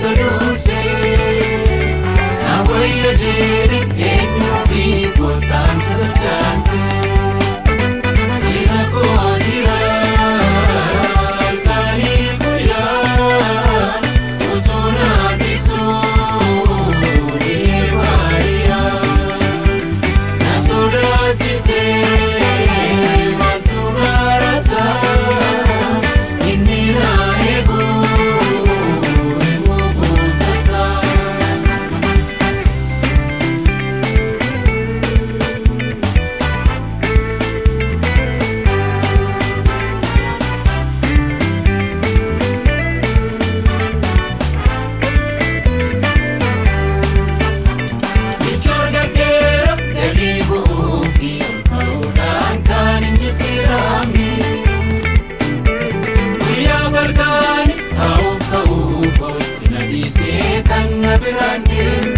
hunda dursee. Na wayya jedhe eenyuu fi kottaan sachaanse. Jira koo jira halkanii guyyaa utuu na tiksuu deemaariyaa. Na sodaachisee maaltu marasaa inni na eegu immoo guutasaa. Michoor gadheera gadi bu'uu fi ol ka'uudhaan kan hin jijjiiramne. Guyyaa falkaani taa'uuf ka'uu kootti na dhiisee kan na biraan deemne.